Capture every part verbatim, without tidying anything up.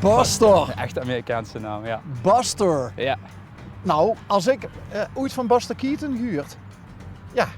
Buster. Echte Amerikaanse naam, ja. Buster. Ja. Nou, as ik eh, ooit van Buster Keaton gehuurd. Ja,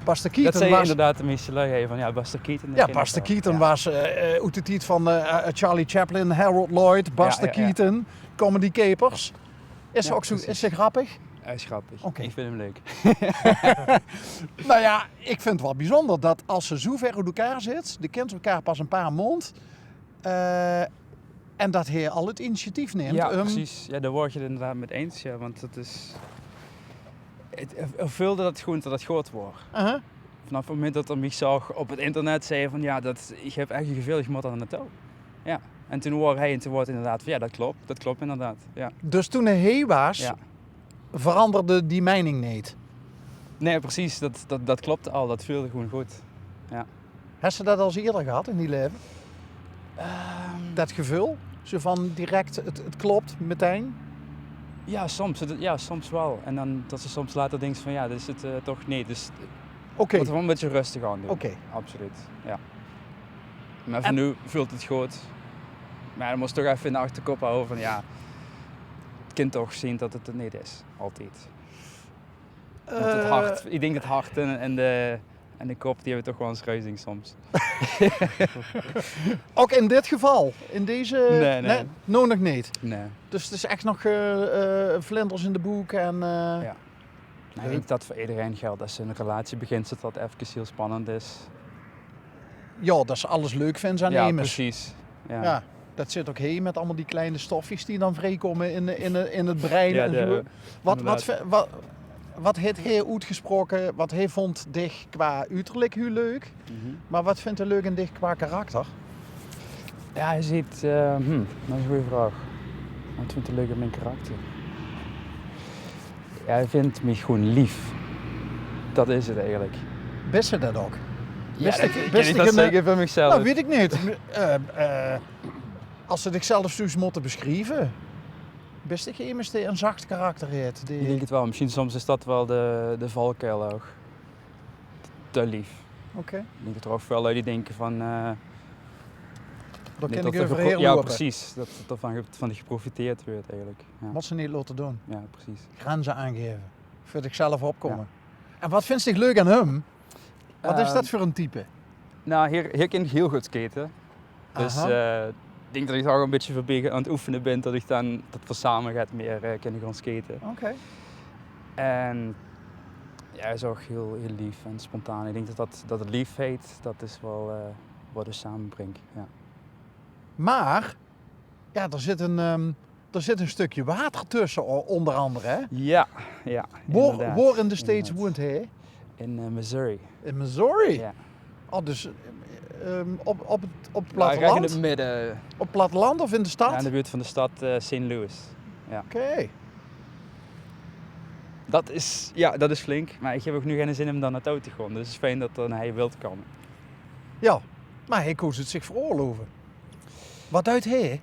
Buster Keaton. Dat zei inderdaad de meeste lui, hè, van ja, Buster Keaton. Ja, Buster Keaton was eh, eh, oet de tied van eh, eh, Charlie Chaplin, Harold Lloyd, Buster Keaton, Comedy Capers. Is ze ook zo, is ze grappig? Hij is grappig. Oké. Ik vind hem leuk. Nou ja, ik vind het wel bijzonder dat als ze zo ver uit elkaar zit, de kent elkaar pas een paar maand, eh, en dat hij al het initiatief neemt. Ja, precies. Ja, daar word je het inderdaad met eens. Ja, want dat is, het, er voelde dat gewoon dat het groot wordt. Vanaf het moment dat er mij zag op het internet, zei hij van ja, dat, ik heb echt een gevoel, ik moet daar naartoe. Ja. En toen hoorde hij en toen wordt inderdaad van ja, dat klopt. Dat klopt inderdaad. Ja. Dus toen hij was, veranderde die mening niet? Nee, precies. Dat, dat, dat klopte al. Dat voelde gewoon goed. Ja. Heb je dat al eens eerder gehad in die leven? Dat gevoel? Zo van direct, het, het klopt meteen? Ja, soms. Het, ja, soms wel. En dan dat ze soms later denkt van ja, dit is het eh, toch niet. Dus oké. Moet er wel een beetje rustig aan doen. Oké. Absoluut, ja. Maar voor nu voelt het goed. Maar je moet toch even in de achterkop houden van ja, het kind toch zien dat het het niet is. Altijd. Want het hart, ik denk het hart en, en, de, en de kop, die hebben toch wel eens ruzie soms. Ook in dit geval? In deze? Nee, nee. Nee? No, nog niet? Nee. Dus het is echt nog eh, eh, vlinders in de boek en... eh, Ja. Nou, ik denk dat voor iedereen geldt als je een relatie begint, dat dat even heel spannend is. Ja, dat ze alles leuk vindt aan Ja, emes. Precies. Ja. Ja, dat zit ook heel met allemaal die kleine stofjes die dan vrijkomen in, in, in het brein. Ja, en zo. Wat, wat, inderdaad. Wat, wat heeft hij uitgesproken, wat hij vond dich qua uiterlijk heel leuk? Maar wat vindt hij leuk in dich qua karakter? Ja, hij ziet, eh, hmm, dat is een goede vraag. Wat vindt hij leuk in mijn karakter? Ja, hij vindt mij gewoon lief. Dat is het eigenlijk. Bist ze dat ook? Ja, bist ik, ik kan niet dat zeggen van mezelf. Nou, weet ik niet. Eh, eh, als ze zichzelf zoes moeten beschrijven, bist ik immers die een zacht karakter heeft. Die... Ik denk het wel. Misschien soms is dat wel de, de valkuil ook. Te lief. Oké. Ik denk dat er ook veel lui die denken van... eh, dat kan ik overheen lopen. Ja, precies. Dat er van, van geprofiteerd wordt eigenlijk. Ja. Wat ze niet laten doen. Ja, precies. Grenzen aangeven. Voor zichzelf opkomen. Ja. En wat vindt zich leuk aan hem? Wat is dat voor een type? Nou, hier, hier kan ik heel goed skaten. Dus eh, ik denk dat ik daar ook een beetje voor ben aan het oefenen ben, dat ik dan dat we samen gaat meer eh, kunnen gaan skaten. Oké. En ja, hij is ook heel, heel lief en spontaan. Ik denk dat, dat, dat het liefheid, dat is wel eh, wat ons samenbrengt. Ja. Maar ja, er zit een, ehm, er zit een stukje water tussen, o- onder andere. Hè? Ja, ja. Waar, inderdaad, waar in de States woont hij? In eh, Missouri. In Missouri? Ja. Oh, dus ehm, op, op, het, op het platteland? Ja, in het midden. Op het platteland of in de stad? Ja, in de buurt van de stad eh, Saint Louis. Ja. Oké. Dat is, ja, dat is flink. Maar ik heb ook nu geen zin om daar naartoe te gaan. Dus het is fijn dat er naar hij wilt komen. Ja, maar hij koos het zich veroorloven. Wat duit hij?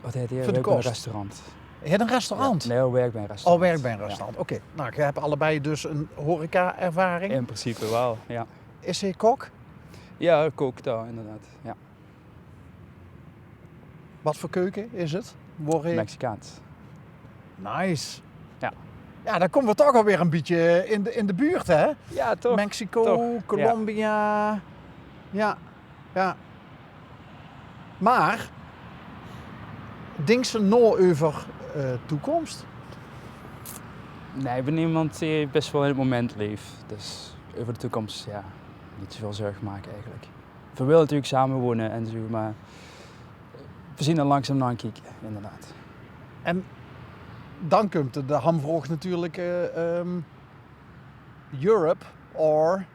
Wat heeft hij? Voor de kost? Een restaurant. Hij heeft een restaurant? Ja, nee, hij werkt bij een restaurant. Oh, werkt bij een restaurant. Oké, nou, je hebt allebei dus een horeca-ervaring. In principe wel, ja. Is hij kok? Ja, hij kookt daar inderdaad. Ja. Wat voor keuken is het? Mexicaans. Nice. Ja. Ja, dan komen we toch alweer een beetje in de, in de buurt, hè? Ja, toch? Mexico, Colombia. Ja, ja. Maar, denkt ze nou over eh, toekomst? Nee, ik ben iemand die best wel in het moment leeft. Dus over de toekomst, ja, niet zoveel zorgen maken eigenlijk. We willen natuurlijk samen wonen en zo, maar we zien er langzaam naar aan kijken, inderdaad. En dan komt de, de hamvraag natuurlijk, eh, ehm, Europe or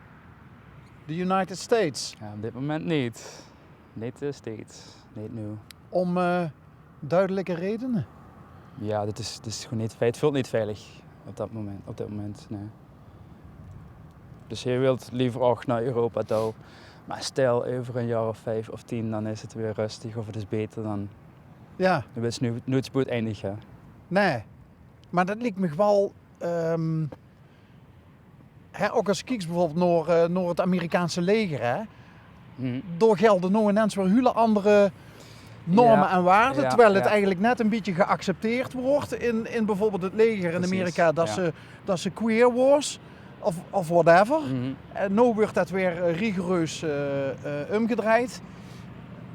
the United States? Ja, op dit moment niet. Niet de States, niet nu. Om eh, duidelijke redenen? Ja, dit is, dit is gewoon niet veilig. Het voelt niet veilig op dat moment, op dit moment, nee. Dus je wilt liever ook naar Europa toe. Maar stel, over een jaar of vijf of tien, dan is het weer rustig of het is beter. Dan, ja, dan weet je nu, nooit spoed eindigen. Nee, maar dat lijkt me wel... ehm, hè, ook als je kijkt bijvoorbeeld naar, eh, naar het Amerikaanse leger, hè, daar gelden nou ineens weer hele andere norme en waarde, terwiel 't eigelik net e bietje geaccepteerd weurt in, in bieveurbeeld 't leger in Amerika, det se, det se queer waers, of, of whatever. En noe weurt det weer, eh, rigoureus, eh, eh, ómgedrejd.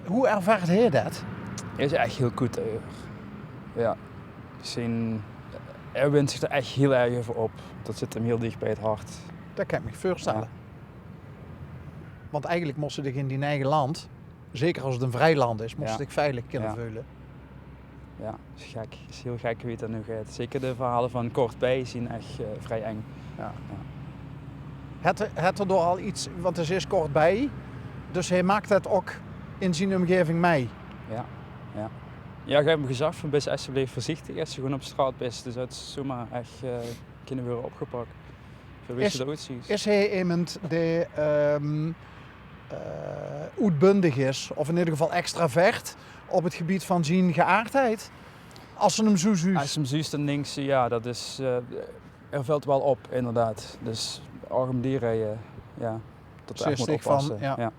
Wie ervaart hae det? Is ech hiel good, eh. Ja. Zien, hae wint zich d'r ech hiel erg euver op. Det zit 'm hiel dich bie 't hart. Det kan ich mich veurstelle. Ja. Want eigelik mós se dich in dien eige land, zeker es 't e vrie land is, mós se dich veilig kinne veule. Ja, is gek. Is hiel gek wie 't d'r noe geit. Zeker de verhaole van kortbij zien ech, eh, vrie eng. Ja. Haet 'r, haet 'r dao al get, want 't is kortbij, dus hae maak det ouch in zien ómgaeving mei. Ja, ja. Ja, ich höb 'm gezag van: bis estebleef veurzichtig es se gewoon op straot bis. Dus det is zomaar ech, eh, kinne waere opgepak. Zo wie se d'r oetzuus. Is hae emes dae, ehm, eh, oetbundig is, of in eder geval extravert op 't gebied van zien geaardheid? Es se 'm zoe zuus. Es se 'm zuus, dan dinks se, ja, det is, eh, 'r vilt waal op, inderdaad. Dus ouch óm die reie, ja, det 'r ech mót oppasse. Ja.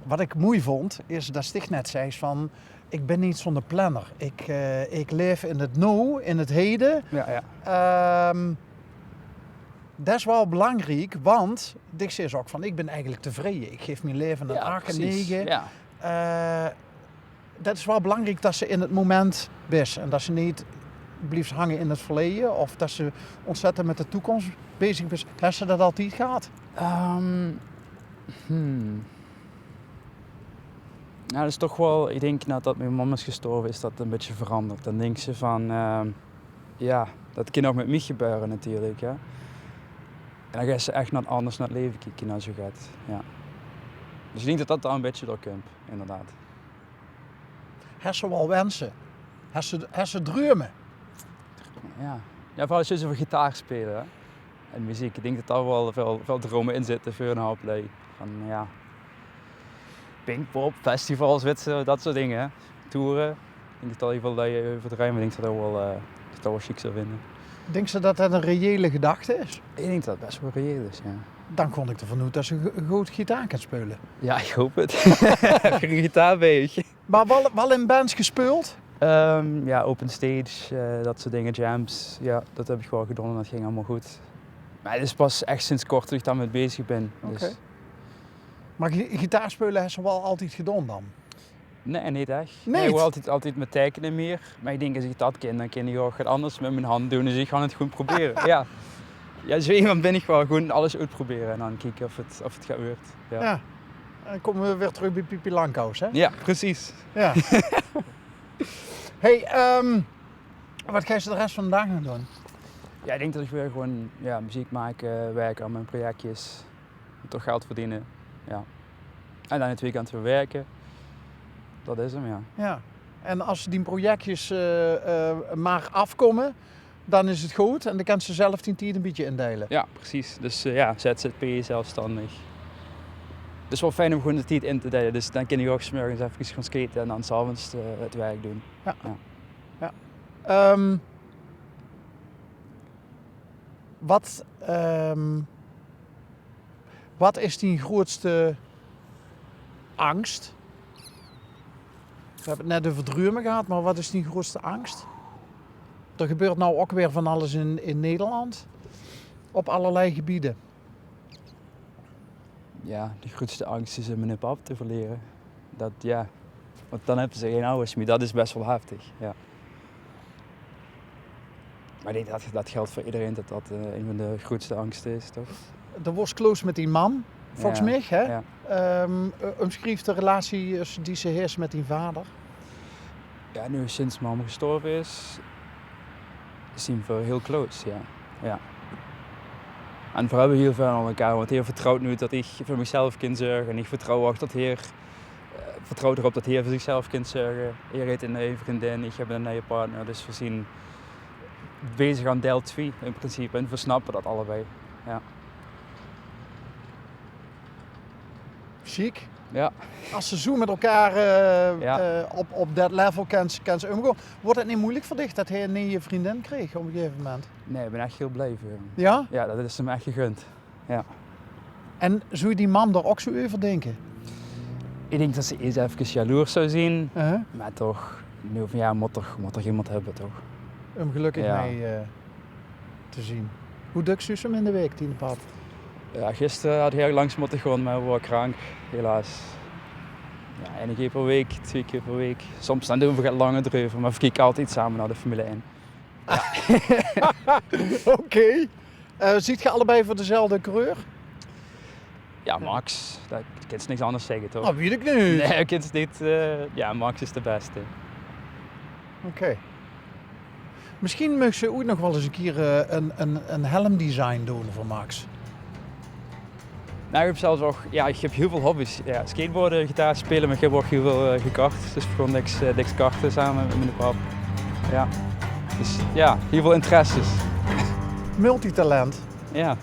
Wat ich moei vónj, is det se net zeis van: ich bin neet zoe'n planner. Ich, eh, ich laef in 't noe, in 't hede. Ja, ja. Ehm, det is waal belangriek, want dich zeis ouch van: ich bin eigelik tevreje. Ich gaef mien laeve 'n ach, 'n nege. Ja. Eh, det is waal belangriek det se in 't moment bis en det se neet bliefs hange in 't verleje of det se óntzèttend mit de toekóms bezig bis. Hes se det altied gehad? Ehm, hmm. Ja, det is toch waal, ich dink naodet mien mam is gestorve, is det e bietje veranderd. Dan dinks se van, ehm, ja, det kin ouch mit mich gebeure natuurlik, hè. En dan geis se ech nao, anders nao 't laeve kieke, nao zoe get. Ja. Dus ich dink det det dao e bietje door kump, inderdaad. Hes se waal wense? Hes se, hes se dreume? Ja. Ja, veural es se euver gitaar speule, hè. En meziek, ich dink det dao waal väöl, väöl dreume in zitte veur 'nen houp lui. Van, ja, Pinkpop, festivals, wits se, det soort dinger, hè. Toere. Ich dink det dao hiel väöl lui euver dreime, mer ich dink det det waal, eh, det det waal sjiek zów vinje. Dinks se det det 'n reële gedachte is? Ich dink det det bès waal reëel is, ja. Dan gaon ich d'rvan oet det se go-, good gitaar kins speule. Ja, ich haop 't. Höbs se 'n gitaar bie dich? Mer waal, waal in bands gespeuld? Ehm, ja, open stage, eh, det soort dinger, jams. Ja, det höb ich waal gedaon en det ging allemaol good. Mer 't is pas ech sinds kort det ich dao mit bezig bin. Dus. Oké. Mer gi-, gitaar speule hes se waal altied gedaon dan? Nae, neet ech. Nae, waal altied, altied mit teikene mier. Mer ich dink, es ich det kin, dan kin ich ouch get anders mit mien hand doon. Dus ich gaon 't gewoon probere. Ja. Ja, zoe emes bin ich waal. Gewoon alles oetprobere en dan kieke of 't, of 't get wuuert. Ja. Ja. Dan kómme v'r weer trök bie Pipi Langkous, hè? Ja, precies. Ja. Hey, ehm, wat geis se de res van de daag nog doon? Ja, ich dink det ich weer gewoon, ja, meziek make, wirke aan mien projectjes. Toch geld verdiene. Ja. En dan in 't weekend weer wirke. Det is 'm, ja. Ja. En es die projectjes, eh, eh, mer aafkómme, dan is 't good en dan kins se zelf dien tied e bietje indeile. Ja, precies. Dus, eh, ja, ZZP, zelfstandig. 't Is waal fijn óm gewoon de tied in te deile. Dus dan kin ich ouch 's morges efkes gaon skate en dan 's aoves, eh, 't werk doon. Ja. Ja. Ja. Ehm, wat, ehm, wat is dien groeatste angs? V'r höbbe 't net euver dreume gehad, mer wat is dien groeatste angs? D'r gebeurt noe ouch weer van alles in, in Nederland. Op allerlei gebiede. Ja, de groeatste angs is óm miene pap te verlere. Det, ja, want dan höbbe ze gein awwers mier. Det is bès waal heftig, ja. Mer ich dink det, det geldj veur ederein, det det, eh, ein van de groeatste angste is, toch? Doe waors close mit dien mam, volges mich, hè? Ja. Ehm, eh, ómsjrief de relatie, eh, die se hes mit dien vader. Ja, noe sinds mam gestorve is, zien v'r hiel close, ja. Ja. En v'r höbbe hiel väöl aan elkaar, want hae vertroewt noe det ich veur michzelf kin zörge. En ich vertroew ouch det hae, eh, vertroewt d'rop det hae veur zichzelf kin zörge. Hae haet 'n nuje vriendin, ich höb 'n nuje partner. Dus v'r zien bezig aan deil twie in principe. En v'r snappe det allebei. Ja. Sjiek. Ja. Es se zoe mit elkaar, eh, eh, op, op det level kins, kins ómgaon. Woort 't neet meujelik veur dich det hae 'n nuje vriendin kreeg op e gegaeve moment? Nae, ich bin ech hiel blie veur häöm. Ja? Ja, det is häöm ech gegund. Ja. En zów dien mam dao ouch zoe euver dinke? Ich dink det ze eers efkes jaloers zou zien, Uh-huh. mer toch, noe van, jao, mót toch, mót toch emes höbbe, toch? Um gelökkig Jao. mei eh, te zien. Wie dök zuus se 'm in de waek, diene pap? Jao, gister had ich hiel langs mótte gaon, mer hae waor krank, helaas. Jao, eine kier per waek, twie kier per waek. Soms dan doon v'r get langer d'reuver, mer v'r kieke altied same nao de Formule ein. Oké. Eh, zeet geer allebei veur dezelfde coureur? Jao, Max. Det kins se niks anders zègke, toch? Det weit ich neet. Nae, det kins se neet. Eh, jao, Max is de bèste. Oké. Misschien meugs se oeit nog waal ins ein kier eh, ein, ein, ein helmdesign doon veur Max. Nou, ich höb zelfs ouch, jao, ich höb hiel väöl hobby's. Jao, skateboarde, gitaar speule, mer ich höb ouch hiel väöl eh, gekart. Dus v'r gaon dèks, eh, dèks karte same mit miene pap. Jao. Dus jao, hiel väöl interesses. Multitalent. Jao.